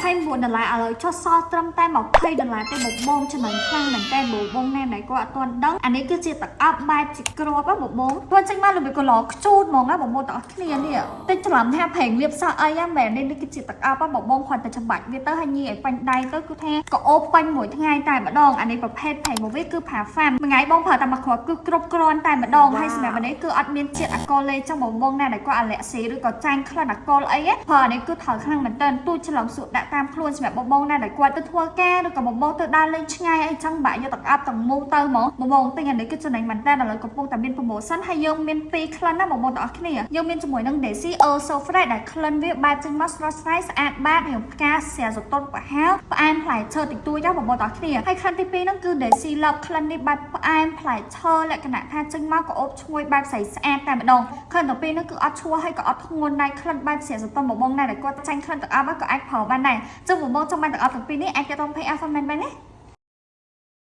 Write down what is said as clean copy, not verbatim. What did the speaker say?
29ដុល្លារឥឡូវចុះសល់ត្រឹមតែ20ដុល្លារទេបងបងចំណេញខ្លាំងមែនតើបងបងណែដែលគាត់អត់ទាន់ដឹងអានេះគឺជាទឹកអប់បែបជាគ្រាប់ហ៎បងបងធ្វើចេញមករបៀបកឡខ្ជូតហ្មងណាបងបងទាំងអស់គ្នានេះតិចច្រឡំថាប្រេងលាបសក់អីហ្នឹងមែននេះគឺជាទឹកអប់ហ៎បងបងគ្រាន់តែច្បាច់វាទៅហើយញីឲ្យពេញដៃទៅគឺថាក៏អូបពេញមួយថ្ងៃតែម្ដងអានេះប្រភេទប្រេងមកវាគឺផាហ្វាមមួយថ្ងៃបងប្រើតែមួយគ្រាប់គឺគ្រប់គ្រាន់តែម្ដងហើយសម្រាប់អានេះគឺអត់មានជាតិអាល់កុលទេចឹងបងបងណាដែលគាត់អាឡែស៊ីឬក៏ចាញ់ក្លិនអាល់កុលអីហ៎ប្រើអានេះគឺត្រូវខ្លាំងមែនតើទូចច្រឡំសក់ដាក់តាមខ្លួនសម្រាប់បងបងណាដែលគាត់ទៅធ្វើការឬក៏បងបងទៅដើរលេងឆ្ងាយអីចឹងបាក់យកទឹកអប់ទាំងមូលទៅហ្មងបងបងទិញអានេះគឺចំណេញមែនតើឥឡូវកំពុងតែមាន promotion ហើយយើងមានពីរក្លិនណាបងបងទាំងអស់គ្នាយើងមានជាមួយនឹង Daisy Oh So Fresh ដែលក្លិនវាបែបចេញមកស្រស់ស្រាយស្អាតបាតរៀងផ្កាស្រាសតុនប្រហើផ្អែមផ្លែឈើតិចតួចណាបងបងទាំងអស់គ្នាហើយក្លិនទី2ហ្នឹងគឺ Daisy Love ក្លិននេះបែបផ្អែមផ្លែឈើលក្ខណៈថាចេញមកក៏អូបឈ្ងុយបែបស្អីស្អាតតែម្ដងក្លិនទី2ហ្នឹងគឺអត់ឈួរហើយក៏អត់ធ្ងន់ដែរក្លិនបែបស្រាសតុនបងបងណាដែលគាត់ចាញ់ក្លិនទឹកអប់ក៏អាចប្រើបានដែរចឹងបងបងចង់បានទឹកអប់ទាំងពីរនេះអាចទាក់ទង Page Alpha Man បានណា។